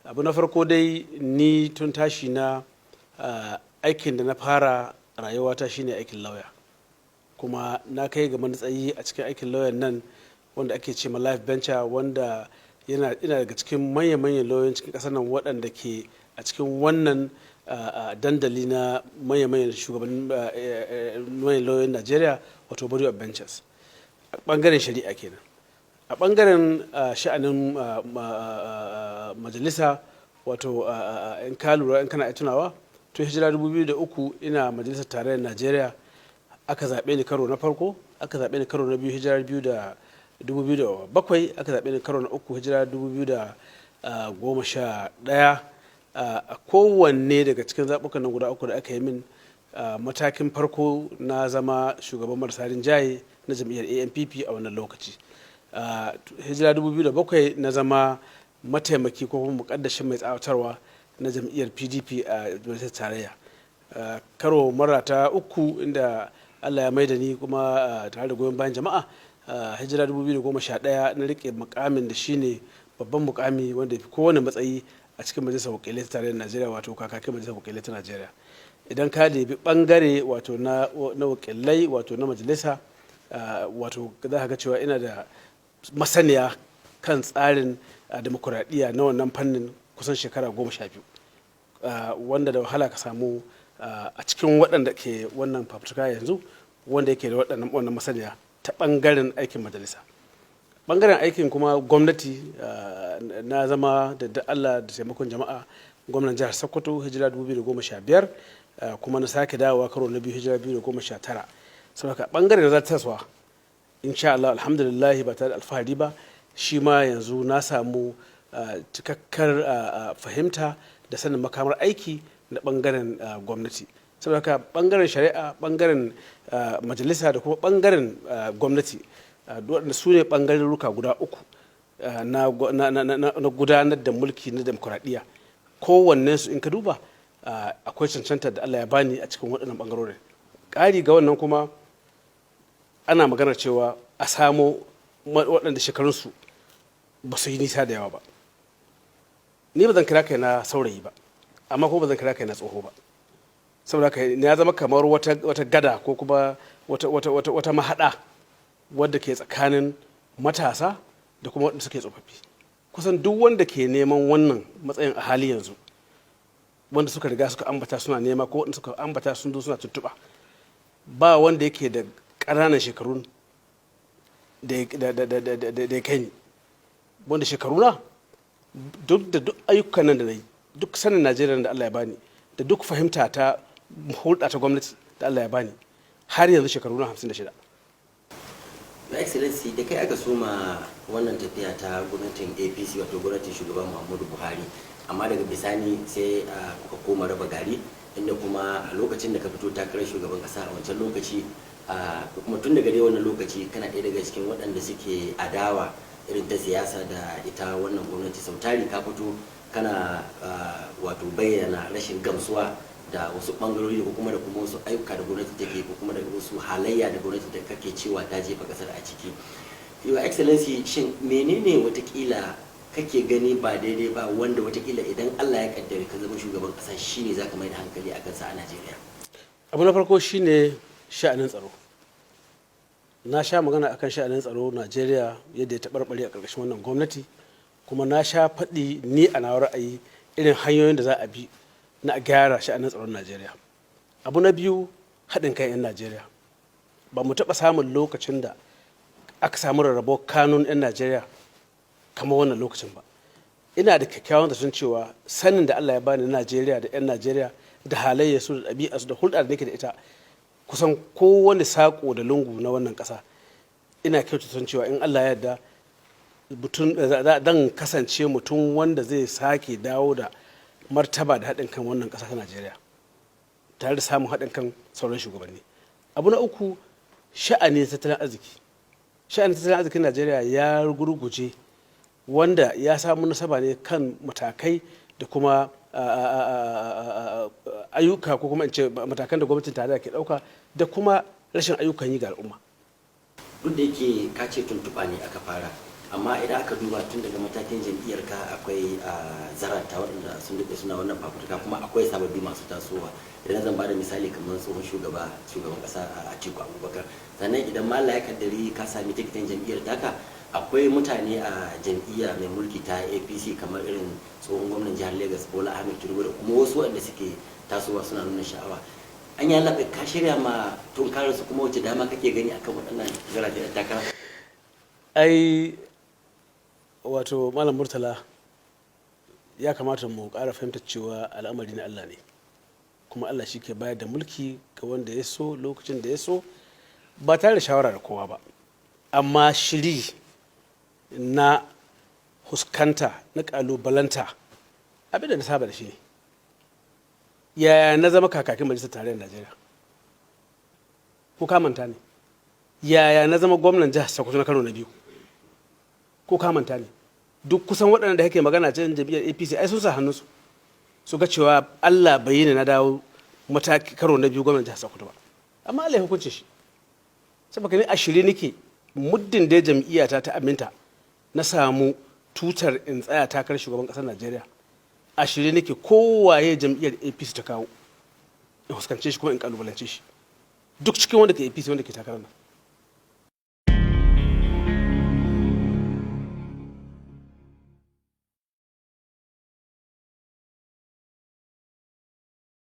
Abu na farko dai, ni tun tashi na, aikin da na fara rayuwata shine aikin lauya, kuma na kai ga matsayi a cikin aikin lauyan nan wanda ake ce ma life bencher, wanda yana ina daga cikin manya-manyan lauyoyin cikin ƙasar nan waɗanda ke a cikin wannan dandali na manya-manyan shugabannin manyan lauyoyin Najeriya, wato Body of Benchers, a ɓangaren shari'a kenan. A ɓangaren sha'anin majalisa, wato in ka lura, in kana tunawa, tun hijira 2003 ina Majalisar Tarayyar Najeriya. Aka zaɓe ni karo na farko, aka zaɓe ni karo na biyu hijira 2007, aka zaɓe ni karo na uku hijira 2011. A kowanne daga cikin zaɓukan nan guda uku da aka yi min, matakin farko na zama shugaban marasa rinjaye na jam'iyyar ANPP a wannan lokaci. Hijira 2007 na zama mataimaki ko kuma mukaddashin mai tsawatarwa na jam'iyyar PDP a Majalisar Tarayya. Karo mara ta uku inda Allah ya maida ni kuma tare da goyon bayan jama'a, hijira 2011 na rike mukamin da shine babban mukami wanda fi kowane matsayi a cikin Majalisar Wakilai ta Tarayyar Najeriya, wato kakakin Majalisar Wakilai ta Najeriya. Idan ka dubi bangare wato na wakilai, wato na majalisa, wato za ka ga cewa ina da masaniya kan tsarin demokuraɗiyya na wannan fannin kusan shekara 12, wanda da wahala ka samu a cikin waɗanda ke wannan fafutuka yanzu wanda yake da waɗannan wannan masaniya ta ɓangaren aikin majalisa. Ɓangaren aikin kuma gwamnati, na zama da Allah da taimakon jama'a gwamnan jihar Sokoto hijira 2015, kuma na sake dawowa karo na biyu hijira 2019. Saboda ɓangaren zartaswa, insha Allah, alhamdulillah, ba tare da alfahari ba, shi ma yanzu na samu cikakkar fahimta da sanin makamar aiki na bangaren gwamnati. Saboda haka bangaren shari'a, bangaren majalisa da kuma bangaren gwamnati, waɗanda su ne bangareruka guda uku na gudanar da mulki na demokuraɗiyya, kowannensu in ka duba akwai cancanta da Allah ya bani a cikin waɗannan bangarorin. Ƙari ga wannan kuma, ana maganar cewa a samo waɗanda shekarunsu ba su yi nisa da yawa ba. Ni ba zan kira kai na saurayi ba, amma kuma ba zan kira kai na tsoho ba. Saboda haka ya zama kamar wata gada ko kuma wata mahaɗa wadda ke tsakanin matasa da kuma waɗanda suke tsofaffi. Kusan duk wanda ke neman wannan matsayin a hali yanzu, wanda suka riga suka ambata suna nema ko wanda suka ambata sun zo suna tuntuɓa, ba wanda yake da ƙananan shekarun da ya kai ni, wanda shekaruna duk da duk ayyukan nan da na yi, duk sanin Najeriya da Allah ya bani, da duk fahimta ta hulɗa ta gwamnati da Allah ya bani, har yanzu shekaru na 56. Your Excellency, da kai aka soma wannan tafiya ta gwamnatin APC, wato gwamnatin shugaban Muhammadu Buhari, amma daga bisani sai kuka koma raba gari, inda kuma a lokacin da ka fito takarar shugaban kasa a wancan lokaci, ko kuma tun daga dai wannan lokaci, kana ɗaya daga cikin waɗanda suke adawa irin ta siyasa da ita wannan gwamnati. Sau tari ka fito kana wato bayyana rashin gamsuwa da wasu bangarori ko kuma da kuma wasu ayyuka da gwamnati take, ko kuma daga wasu halayya da gwamnati da kake cewa ta jefa kasar a ciki. Your Excellency, shin menene watakila kake gani ba daidai ba, wanda watakila idan Allah ya kaddare ka zama shugaban kasa shine zaka mai da hankali akan sa a Najeriya? Abu na farko shine sha'anin tsaro. Na sha magana akan sha'anin tsaro Najeriya yadda ya taɓarɓare a ƙarƙashin wannan gwamnati, kuma na sha faɗi ni a nawa ra'ayi irin hanyoyin da za a bi na gyara sha'anin tsaron Najeriya. Abu na biyu, haɗin kan 'yan Najeriya. Ba mu taɓa samun lokacin da aka samu rarrabo kanun 'yan Najeriya kamar wannan lokacin ba. Ina da kyakkyawan zaton cewa sanin da Allah ya bani na Najeriya da 'yan Najeriya da halayya su da ɗabi'a su da hulɗa da nake da ita kusan kowane saƙo da lungu na wannan ƙasa, ina kyautata cewa in Allah ya yarda mutum dan kasance mutum wanda zai sake dawo da martaba da haɗin kan wannan ƙasa ta Najeriya tare da samun haɗin kan sauran shugabanni. Abu na uku, sha'anin tattalin arziki. Sha'anin tattalin arzikin Najeriya ya gurguje, wanda ya samu nasaba ne kan matakai da kuma ayyuka, ko kuma in ce matakan da gwamnatin tarayya ke ɗauka da kuma rashin ayyukan yi ga al'umma. Duk da yake ka ce tuntuɓa ne aka fara, Amma idan aka duba tun daga matakin jam'iyyar ka, akwai zarata waɗanda sun daɗe suna wannan fafutuka, kuma akwai sababbi masu tasowa. Idan zan bada misali, kamar tsohon shugaban ƙasa Atiku Abubakar. Sannan idan ma Allah ya kaddari ka sami tikitin jam'iyyar taka, akwai mutane a jam'iyya mai mulki ta APC kamar irin tsohon gwamnan jihar Lagos Bola Ahmed Tinubu da kuma wasu waɗanda suke tasowa suna nuna sha'awa. An yi alaƙa ka shirya ma tunkarar su, kuma wace dama kake gani akan waɗannan zarata da takara? Ai wato Malam Murtala, ya kamata mu ƙara fahimtar cewa al'amari na Allah ne, kuma Allah shi ke bayar da mulki ga wanda ya so, lokacin da ya so, ba tare da shawara da kowa ba. Amma shiri na huskanta, na ƙalubalanta, abin da na saba da shi ne. Yaya na zama kakakin Majalisar Tarayyar Najeriya? Ko ka manta ne? Yaya na zama gwamnan jihar Sokoto na karo na biyu? Ko ka manta ne? Duk kusan waɗanda da kake magana cikin jam'iyyar APC ai sun sa hannunsu su ga cewa Allah bai yi ni na dawo mataki karo na biyu gwamnan jihar Sokoto ba, amma Allah ya hukunce shi. Saboda ni a shirye nake, muddin da jam'iyyata ta aminta na samu tutar in tsaya takarar shugaban ƙasar Najeriya, a shirye nake kowaye jam'iyyar APC ta kawo in fuskance shi kuma in kalubalance shi, duk cikin wanda ke APC wanda ke takarar nan.